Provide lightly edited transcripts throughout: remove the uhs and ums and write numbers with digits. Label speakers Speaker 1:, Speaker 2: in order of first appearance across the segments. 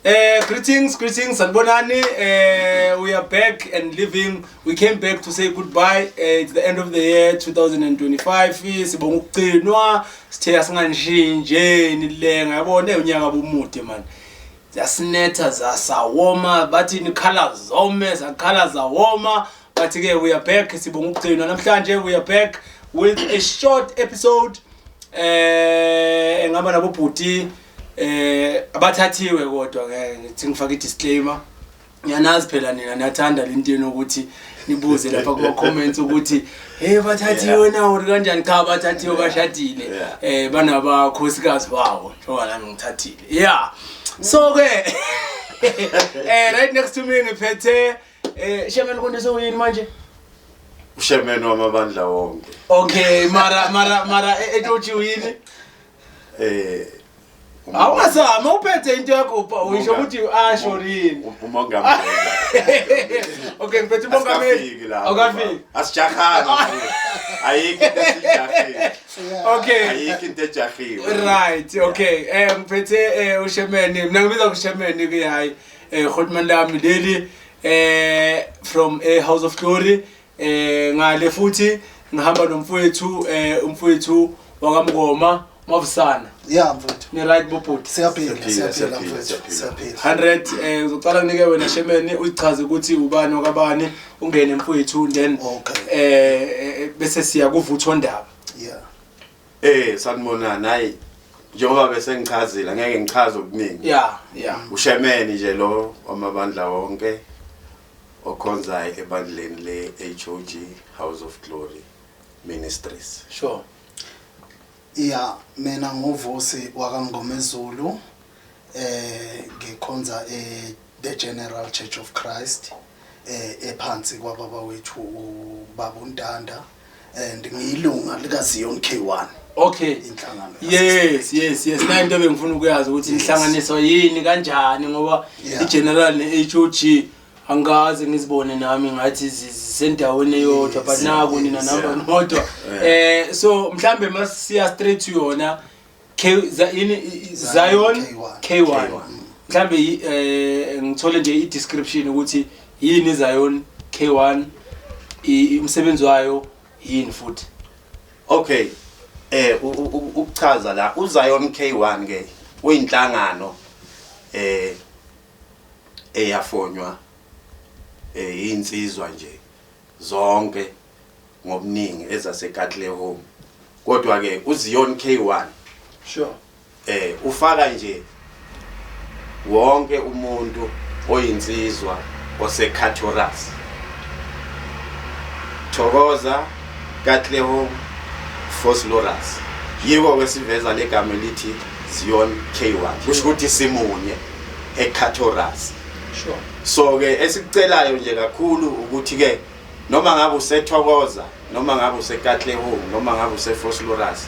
Speaker 1: Greetings, greetings, sanibonani. We are back and living. We came back to say goodbye. It's the end of the year 2025. Sibonga ukugcinwa. Sithe asinganishinjeni lenga. Yabona unyaka bumude man. Zasinetha zasawoma bathi nikhala zome zakhala zawoma, but ke we are back. Sibonga ukugcinwa namhlanje. We are back with a short episode engaba nabobhuti abathathiwe, kodwa ke ngithi ngifake i-disclaimer. Ngiyanazi phela nina niyathanda lento yenu ukuthi nibuze lapha kuma comments ukuthi, "Hey, bathathiwe na or kanjani?" Cha, bathathiwe, bashadile. Banabakhosikazi bawo njengoba nami ngithathile. Yeah, so ke right next to me ngiphethe Shemen Konde. Uyini manje?
Speaker 2: Ushemen wamabandla wonke.
Speaker 1: Okay, mara etochi uyini? Awungasama uphethe into yakho usho ukuthi asho yini?
Speaker 2: Umongameli.
Speaker 1: Okay, ngiphethe umongameli.
Speaker 2: Asikafiki lapho.
Speaker 1: Awukafiki.
Speaker 2: Asijahani. Ayikho into esijahile. Ayikho into ejahiwe.
Speaker 1: Right, okay. Ngiphethe ushemeni. Mina ngibiza ushemeni ke, hayi. Hotman lami leli from a House of Glory. Ngale futhi ngihamba nomfowethu, umfowethu wakaMngoma Mavusana.
Speaker 3: Ya mfowethu.
Speaker 1: Ni right, bobhuti?
Speaker 3: Siyaphila.
Speaker 2: Siyaphila,
Speaker 3: siyaphila.
Speaker 2: siyaphila,
Speaker 3: Mfowethu.
Speaker 2: Siyaphila.
Speaker 3: Siyaphila.
Speaker 1: 100. Ngizocala nginike wena Shemeni, uzichaze ukuthi ubani wakabani, ungene mfowethu, then bese siya kuvutho ndaba.
Speaker 2: Sanibonani. Hayi, njengoba bese ngichazile, ngeke ngichaze okuningi. Ushemeni nje lo wamabandla wonke okhonzayo ebandleni le HOG, House of Glory Ministries.
Speaker 3: Ya, mina nguVusi wakaMngomezulu. Ngikhonza e The General Church of Christ ephansi kwababa wethu ubaba uNtanda and ngiyilunga lika Zion K1. Inhlangano.
Speaker 1: Yes, nayo into ebengifuna ukuyazi ukuthi inhlanganiso yini kanjani, ngoba i-general ne-HOG angikaze ngizibone nami ngathi zisendaweni eyodwa, but naku nina namba nodwa. So mhlambe masiya straight to yona K yini Zion
Speaker 3: K1.
Speaker 1: K1.
Speaker 2: K1.
Speaker 1: Mhlambe ngithole nje i-description ukuthi yini Zion K1, umsebenzi wayo yini futhi.
Speaker 2: Okay. Ukuchaza la, uZion K1 ke uyinhlangano eyafonywa insizwa nje zonke ngobuningi ezaseKatlehong. Kodwa ke uZion K1 ufaka nje wonke umuntu oyinsizwa oseKathorus, Thokoza, Katlehong, Vosloorus. Yiko ke siveza legama elithi Zion K1, kusho ukuthi simunye eKathorus. So ke esikucelayo nje kakhulu ukuthi ke noma ngabe useThokoza, noma ngabe useKatlehong, noma ngabe useVosloorus,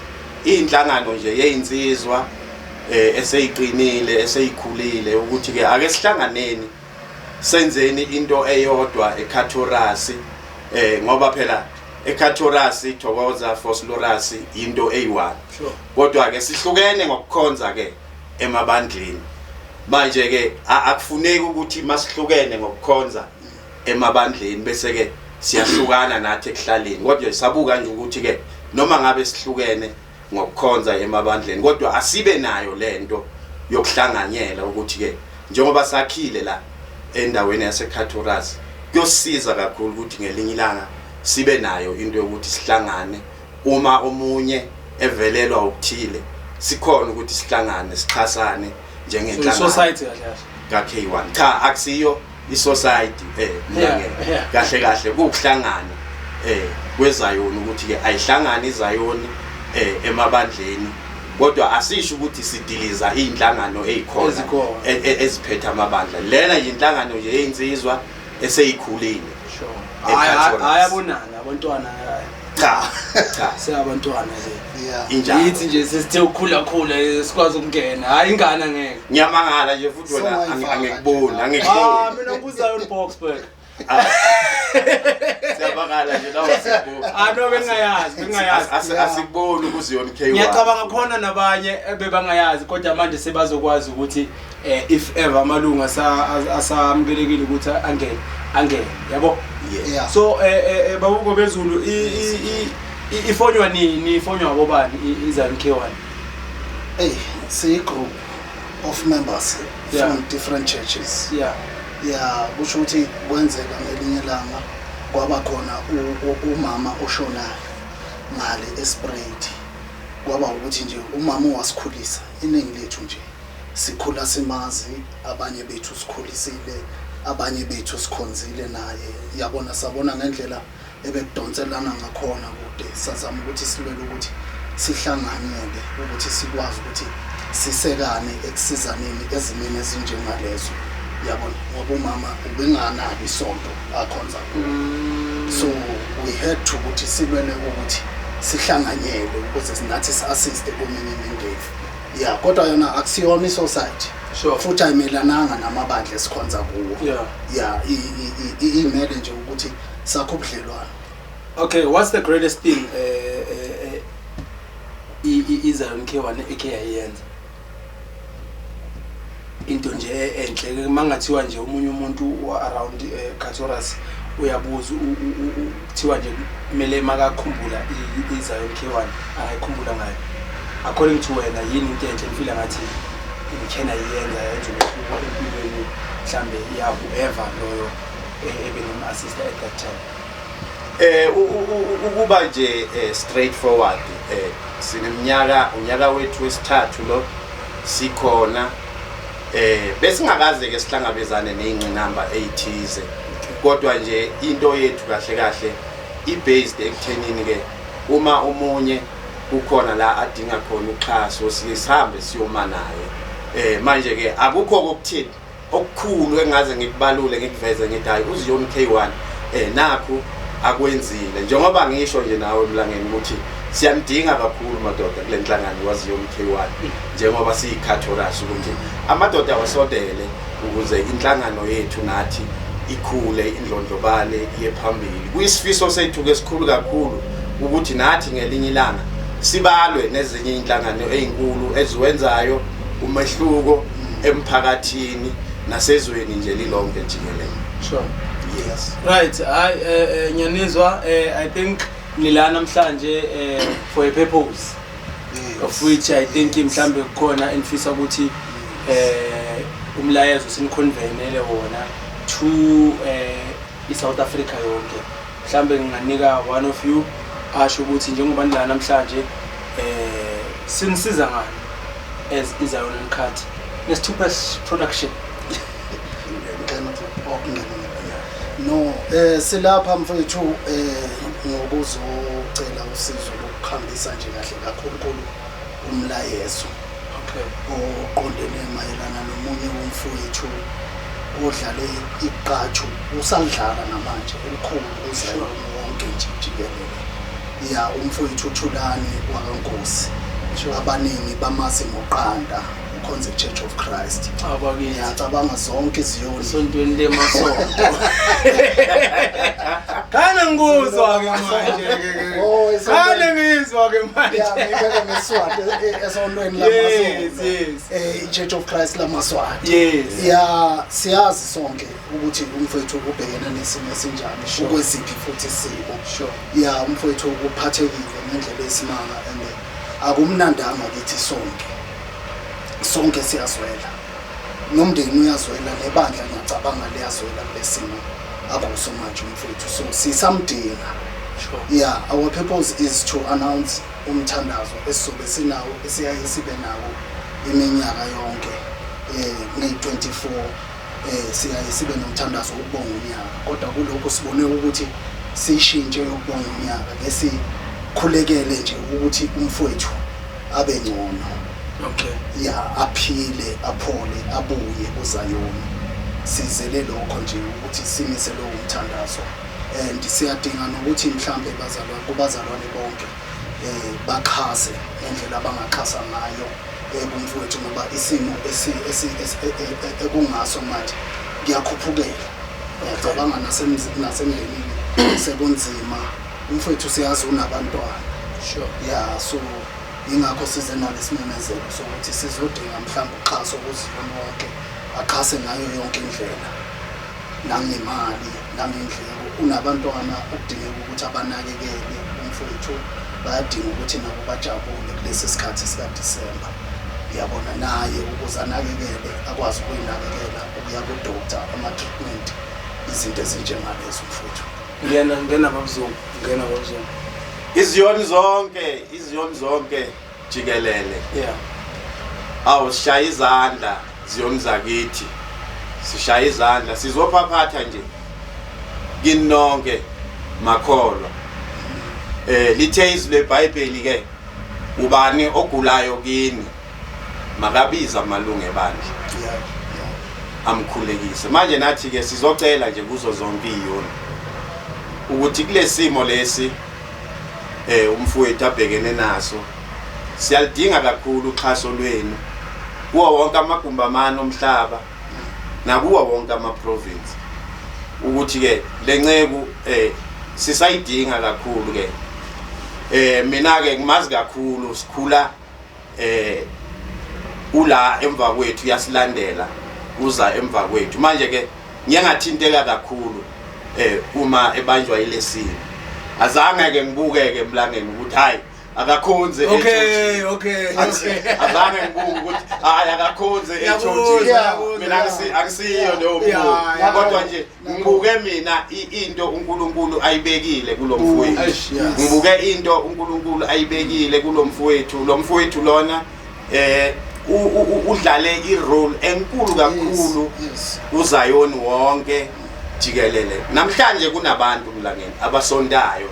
Speaker 2: inhlangano nje yeyinsizwa eseyiqinile, eseyikhulile, ukuthi ke ake sihlanganeni, senzeni into eyodwa eKathorus, ngoba phela eKathorus, Thokoza, Vosloorus into eyi-one. Kodwa ke sihlukene ngokukhonza ke emabandleni. Manje ke akufuneki ukuthi masihlukene ngokukhonza emabandleni bese ke siyahlukana nathi ekuhlaleni, kodwa sabuka nje ukuthi ke noma ngabe sihlukene ngokukhonza emabandleni, kodwa asibe nayo lento yokuhlanganyela, ukuthi ke njengoba sakhile la endaweni yaseKathorus, kuyosiza kakhulu ukuthi ngelinye ilanga sibe nayo into yokuthi sihlangane. Uma omunye evelelwa ukuthile, sikhona ukuthi sihlangane, sixhasane njengenhlangano.
Speaker 1: Society kahle kahle.
Speaker 2: Ka-K1. Cha, akusiyo i-society mlangeni. Kahle kahle kukuhlangana kwezayoni, ukuthi ke ayihlangani izayoni emabandleni, kodwa asisho ukuthi sidiliza inhlangano ezikhona.
Speaker 1: Ezikhona.
Speaker 2: Eziphethe amabandla. Lena yinhlangano nje yeyinsizwa eseyikhulile.
Speaker 1: Hayi.
Speaker 2: eKathorus.
Speaker 1: Hayi, abonana abantwana, hayi.
Speaker 2: Cha cha.
Speaker 1: Siyabantwana nje.
Speaker 2: Injalo.
Speaker 1: Yithi nje sesithe ukukhula khula, sikwazi ukungena, hayi ingane ngeke.
Speaker 2: Ngiyamangala nje futhi wena.
Speaker 3: Songayifaka
Speaker 2: Angikuboni.
Speaker 3: nje.
Speaker 2: Angikuboni.
Speaker 1: Ah, mina nguZion Boxberg.
Speaker 2: Siyabakala nje lawo siyabona.
Speaker 1: Ah no, bengayazi, bengayazi.
Speaker 2: Asikuboni ukuZion K1.
Speaker 1: Ngiyacabanga khona nabanye ebebangayazi, kodwa manje sebazokwazi ukuthi if ever amalungu asamukelekile ukuthi angene, angene, yabo.
Speaker 3: Yeah.
Speaker 1: So babuko bezulu, ifonywa nini, ifonywa abobani iZion K1?
Speaker 3: Hey, siyi group of members from different churches. Yeah, kusho ukuthi kwenzeka ngelinye ilanga kwaba khona umama oshonayo ngale eSprayed. Kwaba ukuthi nje umama owasikhulisa, iningi lethu nje sikhula simazi, abanye bethu sikhulisile, abanye bethu sikhonzile naye. Yabona, sabona ngendlela ebekudonselana ngakhona kude, sazama ukuthi silwele ukuthi sihlanganyele ukuthi sikwazi ukuthi sisekane ekusizaneni ezimeni ezinjengalezo, yabona, ngoba umama ubenganalo isonto akhonza kulo. So we had to ukuthi silwele ukuthi sihlanganyele ukuze nathi si-assiste kweminye imindeni, ya. Kodwa yona akusiyona i-society futhi ayimelananga namabandla esikhonza kuwo. Ya, imele nje ukuthi sakho ubudlelwano.
Speaker 1: Okay, what's the greatest thing iZion K1 eke yayenza? Into nje enhle mangathiwa nje omunye umuntu wa around Kathorus uyabuza, kuthiwa nje kumele makakhumbula iZion K1, angayikhumbula ngayo. According to wena, yini into enhle ngifila ngathi ngikhena yenza, yenza umehluko empilweni mhlambe ya whoever loyo ebenim-assista at that time?
Speaker 2: Ukuba nje straightforward, sineminyaka, unyaka wethu wesithathu lo sikhona, besingakaze ke sihlangabezane nezingqinamba ezithize, kodwa nje into yethu kahle kahle i-based ekuthenini ke uma omunye kukhona la adinga khona uxhaso, siye sihambe siyoma naye. Manje ke akukho kokuthini okukhulu engaze ngikubalule, ngikuveze, ngithi hayi, uZion K1 nakhu akwenzile. Njengoba ngisho nje nawe emlangeni ukuthi siyamdinga kakhulu madoda kule nhlangano waZion K1, njengoba siyikhathoras ukuthi amadoda awasondele ukuze inhlangano yethu nathi ikhule, indlondlobale, iye phambili. Kuyisifiso sethu ke sikhulu kakhulu ukuthi nathi ngelinye ilanga sibalwe nezinye inhlangano ezinkulu eziwenzayo umehluko emphakathini nasezweni nje lilonke jikelele. Yes.
Speaker 1: Right, hayi, ngiyanizwa. I think nila namhlanje for a purpose of which I think mhlambe kukhona enifisa ukuthi umlayezo siniconveyele wona to iSouth Africa yonke. Mhlambe nginganika one of you asho ukuthi njengoba nila namhlanje sinisiza ngani as iZion Uncut Nesithupha Production.
Speaker 3: No, silapha mfethu ngokuzocela usizo lokuhambisa nje kahle kakhulu umlayezo oqondene mayelana nomunye womfowethu odlale iqathu, usalidlala namanje, elikhulu kuZion wonke nje jikelele, ya, umfowethu uThulani wakaNkosi. Abaningi bamazi ngoqanda, ukhonze Church of Christ.
Speaker 1: Abakithi.
Speaker 3: Ngiyacabanga zonke iziyoni
Speaker 1: Sontweni lemasonto. Kana ngikuzwa ke manje ke.
Speaker 3: Oh,
Speaker 1: Kana ngizwa ke manje.
Speaker 3: Ya, ngibeka ngeswati, esontweni lamasonto. I-Church of Christ lamaswati. Ya, siyazi sonke ukuthi umfowethu ubhekene nesimo esinjani, ukweziphi futhi isimo. Ya, umfowethu uphathekile ngendlela esimanga and akumnandanga kithi sonke. Sonke siyazwela, nomndeni uyazwela, nebandla ngiyacabanga liyazwela kulesimo akuso manje umfowethu, so sisamdinga. Yeah, our purpose is to announce umthandazo esizobe sinawo, esiyaye sibe nawo iminyaka yonke ngeyi-24. Siyaye sibe nomthandazo wokubonga unyaka, kodwa kulokhu sibone ukuthi sishintshe yokubonga unyaka, ke sikhulekele nje ukuthi umfowethu abe ngcono. Ya, aphile, aphole, abuye kuZayoni. Sizele lokho nje ukuthi simise lowo mthandazo and siyadinga nokuthi mhlambe bazalwane, kubazalwane bonke baxhase ngendlela abangaxhasa ngayo kumfowethu, ngoba isimo ekungaso manje kuyakhuphukela. Uyacabanga nasemndenini sekunzima. Umfowethu siyazi unabantwana. Yeah, so ingakho size nalesimemezelo sokuthi sizodinga mhlawumbe uxhaso kuZiyoni wonke, axhase ngayo yonke indlela, nangemali nangendleko. Unabantwana okudingeka ukuthi abanakekele umfowethu, bayadinga ukuthi nabo bajabule kulesi sikhathi sikaDisemba. Uyabona, naye ukuze anakekele, akwazi ukuyinakekela, ukuya ku-doctor, ama-treatment, izinto ezinjengalezo mfowethu.
Speaker 1: Ngena, ngena babuzungu, ngena babuzungu.
Speaker 2: Iziyoni zonke, iziyoni zonke jikelele. Awu, sishaya izandla ziyoni zakithi. Sishaya izandla, sizophaphatha nje kini nonke makholwa. Lithe izwi leBhayibheli ke, ubani ogulayo kini makabiza amalungu ebandla amkhulekise. Manje nathi ke sizocela nje kuzo zonke iziyoni ukuthi kulesimo lesi umfowethu abhekene naso, siyalidinga kakhulu uxhaso lwenu kuwo wonke amagumbi amane omhlaba nakuwo wonke ama-province, ukuthi ke lenceku sisayidinga kakhulu ke. Mina ke ngimazi kakhulu, sikhula ula emva kwethu, uyasilandela, uza emva kwethu. Manje ke ngiye ngathinteka kakhulu uma ebanjwa yilesimo. Azange ke ngibukeke emlangeni ukuthi hayi akakhonze
Speaker 1: Okay, okay, okay.
Speaker 2: Azange ngibuke ukuthi hayi akakhonze
Speaker 1: Ngiyakuzwa,
Speaker 2: HOD. Mina angisiyo leyo mbuko. Kodwa nje ngibuke mina into uNkulunkulu ayibekile kulomfowethu. Ngibuke into uNkulunkulu ayibekile kulomfowethu. Lo mfowethu lona udlale i-role enkulu kakhulu kuZayoni wonke jikelele. Namhlanje kunabantu mlangeni abasontayo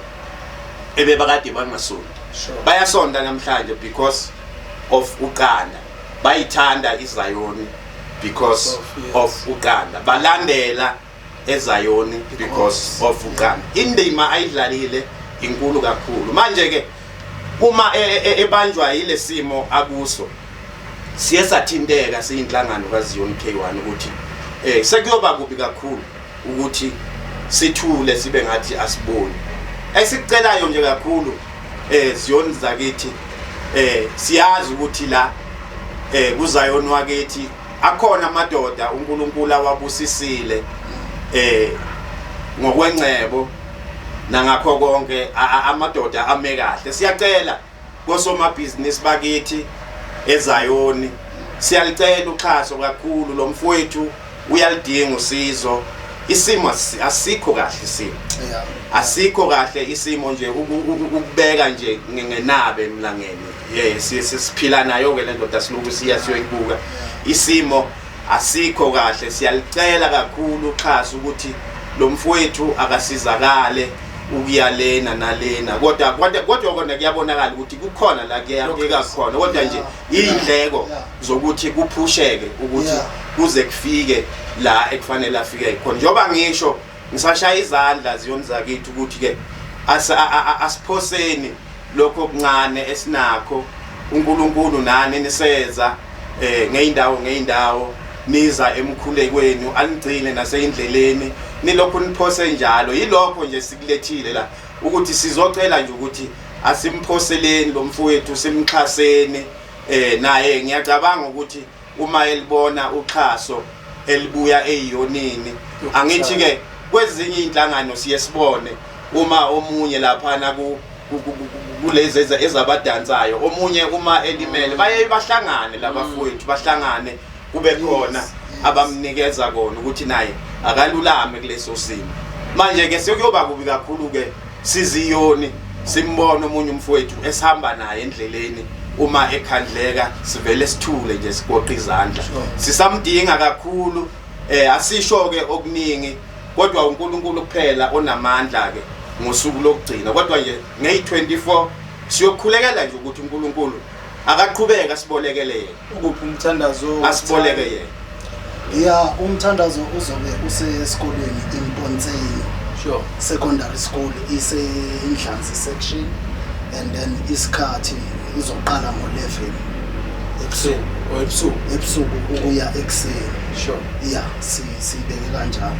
Speaker 2: ebebakade bangasonti. Bayasonta namhlanje because of uqanda. Bayithanda iZayoni because of uqanda. Balandela eZayoni because of uqanda. Indima ayidlalile inkulu kakhulu. Manje ke uma ebanjwa yilesimo akuso, siye sathinteka siyinhlangano kaZion K1 ukuthi sekuyoba kubi kakhulu ukuthi sithule sibe ngathi asiboni. Esicelayo nje kakhulu Zion zakithi, siyazi ukuthi la kuZion wakithi akhona amadoda uNkulunkulu awabusisile ngokwengcebo nangakho konke, amadoda ame kahle. Siyacela kosomabhizinisi bakithi eZayoni, siyalicela uxhaso kakhulu. Lo mfowethu uyalidinga usizo. Isimo asikho kahle, isimo asikho kahle, isimo nje ukubeka nje ngenabe emlangeni. Siphila nayo ke le ndoda, siloku siya siyoyibuka. Isimo asikho kahle, siyalicela kakhulu uxhaso ukuthi lo mfowethu akasizakale ukuya lena nalena. Kodwa kodwa kona kuyabonakala ukuthi kukhona la kuyafika khona, kodwa nje indleko zokuthi kuphusheke ukuthi kuze kufike la ekufanele afike khona. Njengoba ngisho ngisashaya izandla ziyoni zakithi ukuthi ke asiphoseni lokho okuncane esinakho. uNkulunkulu nani niseza ngeindawo ngeindawo, niza emkhulekweni, anigcine naseyindleleni, nilokhu niphose njalo. Yilokho nje sikulethile la, ukuthi sizocela nje ukuthi asimphoseleni lo mfowethu, simxhaseni. Naye ngiyacabanga ukuthi uma elibona uxhaso elibuya eyionini, angithi ke kwezinye inhlangano siye sibone uma omunye laphana kulezi ezabadansayo, omunye uma elimele baye bahlangane labafowethu, bahlangane kube khona abamnikeza kona ukuthi naye akalulame kuleso simo. Manje ke sekuyoba kubi kakhulu ke siziyoni simbona omunye umfowethu esihamba naye endleleni, uma ekhandleka sivele sithule nje sigoqa izandla. Sisamdinga kakhulu. Asisho ke okuningi, kodwa uNkulunkulu kuphela onamandla ke ngosuku lokugcina. Kodwa nje ngey24 siyokhulekela nje ukuthi uNkulunkulu akaqhubeka sibolekele yena.
Speaker 1: Ukuphi umthandazo?
Speaker 2: Asiboleke yena.
Speaker 3: Ya, umthandazo uzobe usesikolweni iMpontseni. Secondary school, ise Indlanzi section, and then isikhathi izoqala ngo-11 ebusuku.
Speaker 1: Ebusuku.
Speaker 3: Ebusuku ukuya ekuseni. Ya, sibeke kanjalo.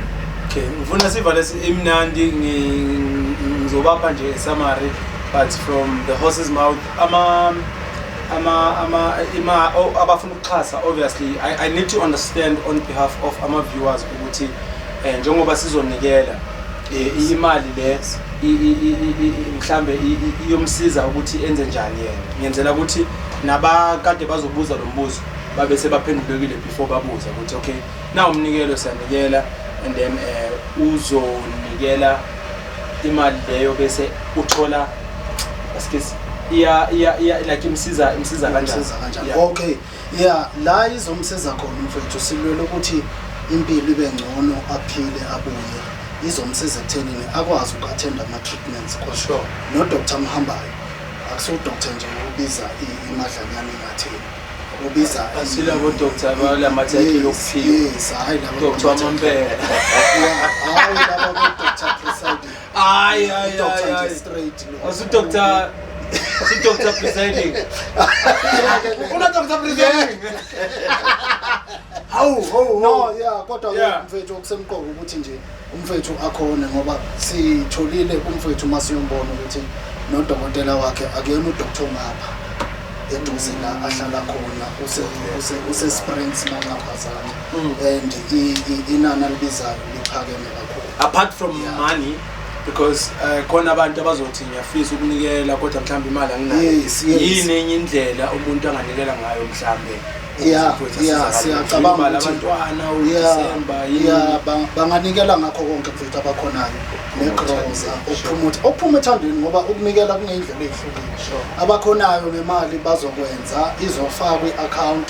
Speaker 1: Okay, ngifuna sivale imnandi, ngizobapha nje summary, but from the horse's mouth. Ama ama ama ima oh, abafuna ukuxhasa, obviously I need to understand on behalf of ama viewers ukuthi njengoba sizonikela imali le, mhlambe iyomsiza ukuthi enze njani yena. Ngenzela ukuthi nabakade bazobuza lo mbuzo babe sebaphendulekile before babuza ukuthi okay, na umnikelo siyanikela, and then uzonikela imali leyo bese uthola asikisi iya like imsiza kanjani?
Speaker 3: Imsiza kanjani?
Speaker 1: Yeah.
Speaker 3: Okay, yeah, la izomsiza khona umfethu, silwele ukuthi impilo ibe ngcono, aphile, abuye. Izomsiza ekuthenini akwazi uku-attend ama-treatments, cause no-doctor mhambayo akusiwo udoctor nje ubiza imadlanyana engatheni, ubiza
Speaker 1: Asilabo doctor abalamathekile okuphiwa.
Speaker 3: Yes, hayi labo.
Speaker 1: Doctor wamampela.
Speaker 3: Yeah, hayi labo bo-doctor presiding.
Speaker 1: Hayi, hayi.
Speaker 3: Doctor
Speaker 1: Hayi.
Speaker 3: nje
Speaker 1: Hayi.
Speaker 3: straight lo.
Speaker 1: Asu doctor, asu doctor presiding. Una doctor presiding. Hawu, hawu.
Speaker 3: No, yeah, kodwa ke umfethu, okusemqoka ukuthi nje umfethu akhone, ngoba sitholile umfethu masiyombona ukuthi nodokotela wakhe akuyena udoctor ngapha eduze la ahlala khona, use Springs mangaphazana, and inani alibizayo liphakeme kakhulu.
Speaker 1: Apart from money, because khona abantu abazothi ngiyafisa ukunikela kodwa mhlawumbe imali anginayo.
Speaker 3: Yes.
Speaker 1: Yini enye indlela umuntu anganikela ngayo mhlawumbe ukuze futhi asizakale?
Speaker 3: Siyacabanga
Speaker 1: Imali
Speaker 3: ukuthi
Speaker 1: abantwana uDecember, yini?
Speaker 3: Yeah, banganikela ngakho konke mfethu abakhonayo, negrosa, okuphuma ethandweni, ngoba ukunikela kuneyindlela ey'hlukile. Abakhonayo ngemali bazokwenza, izofakwa i-account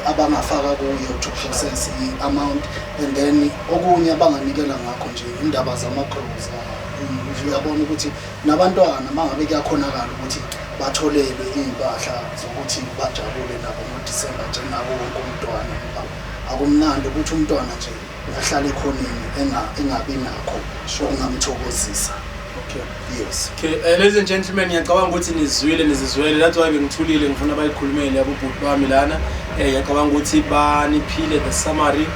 Speaker 3: abangafaka kuyo to process i-amount, and then okunye abanganikela ngakho nje indaba zamagrosa. Uyabona ukuthi nabantwana mangabe kuyakhonakala ukuthi batholelwe iy'mpahla zokuthi bajabule nabo ngoDisemba njengawo wonke umntwana, ngoba akumnandi ukuthi umntwana nje ahlale ekhoneni engabi nakho okungamthokozisa. Yes.
Speaker 1: Okay, ladies and gentlemen, ngiyacabanga ukuthi nizwile, nizizwele. That's why bengithulile, ngifuna bayikhulumele abobhuti bami lana. Ngiyacabanga ukuthi baniphile the summary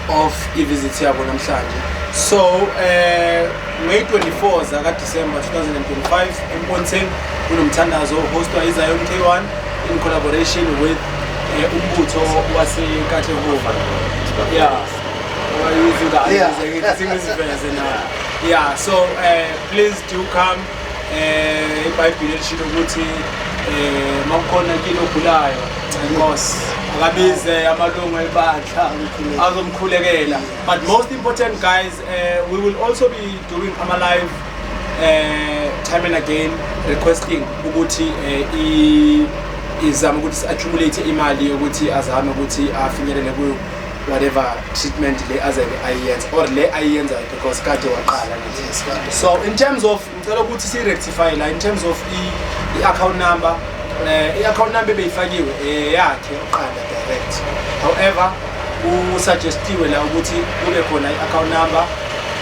Speaker 1: of i-visit yabo namhlanje. So, May 24 zaka December 2025 eMpontsheng kunomthandazo hostwa iZion K1 in collaboration with umbutho wase Katlehong. Yeah. Izingane na. Yeah, so please do come. IBhayibheli lishilo ukuthi makukhona kini ogulayo, Nkosi akabize amalungu ebandla azomkhulekela. But most important guys, we will also be doing ama live time and again, requesting ukuthi izame ukuthi si-accumulate imali yokuthi azame ukuthi afinyelele kuyo whatever treatment le azabe ayiyenza or le ayiyenzayo, because kade waqala ngithi.
Speaker 3: Yes, kade.
Speaker 1: So in terms of, ngicela ukuthi si-rectify la in terms of i-account number, i-account number ebeyifakiwe yakhe oqala direct. However, usuggestiwe la ukuthi kube khona i-account number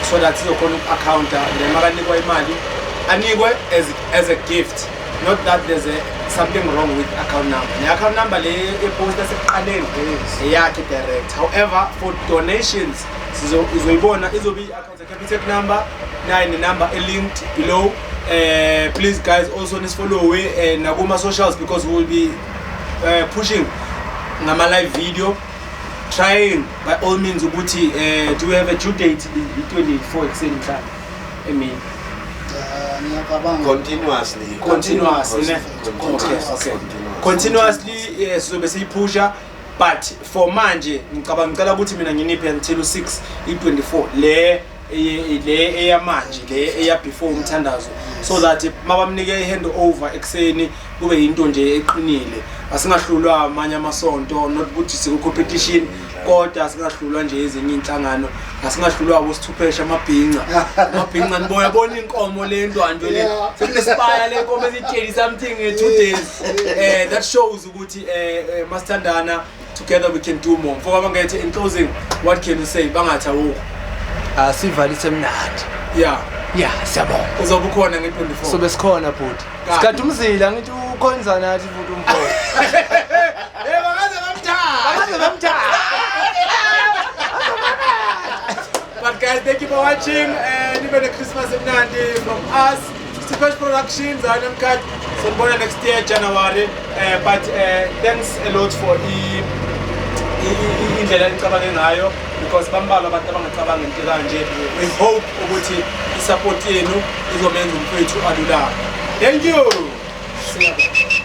Speaker 1: so that sizokhona uku-accounta le makanikwa imali, anikwe as a gift, not that there's something wrong with account number. Ne-account number le epost asekuqaleni eyakhe direct. However, for donations izoyibona, izobe i-account Capitec number 9 number linked below. Please guys, also nisifollowe nakuma socials, because we will be pushing ngama live video, trying by all means ukuthi do we have a due date? I-24 ekuseni mhlawumbe emini.
Speaker 3: Ngiyacabanga.
Speaker 2: Continuously.
Speaker 1: Continuously, ne?
Speaker 2: Continuous.
Speaker 1: Okay.
Speaker 2: Continuous.
Speaker 1: Continuously sizobe siyiphusha, but for manje ngicabanga, ngicela ukuthi mina nginiphe until u6 i24 le eyamanje, le eya before umthandazo, so that mabamnike i-hand over ekuseni kube yinto nje eqinile. Asingahlulwa amanye amasonto, not ukuthi siku-competition, kodwa singahlulwa nje ezinye iy'nhlangano, asingahlulwa abosithuphesha, amabhinca, amabhinca. Niboya bona inkomo le ntwanto le, sekunesibaya le nkomo esitsheli something in 2 days. That shows ukuthi masithandana together we can do more. Mfoka bangethe, in closing, what can you say? Bangathi awukho.
Speaker 4: Asivalise mnandi. Ya, siyabonga.
Speaker 1: Uzobe ukhona nge-24?
Speaker 4: Sobe sikhona, bhuti.
Speaker 1: Kahle.
Speaker 4: Sikade umzila ngithi ukhonza nathi futhi umfo.
Speaker 1: Bakaze bamthanda.
Speaker 4: Bakaze bamthanda.
Speaker 1: But guys, thank you for watching. Nibe ne-Christmas emnandi from us. Stipes Productions, Mkhathi. Sonibona next year, January. But thanks a lot for indlela enicabange ngayo, because bambalwa abantu abangacabanga into kanje. We hope ukuthi i-support yenu izomenza umfethu alulame. Thank you.
Speaker 3: Siyabonga.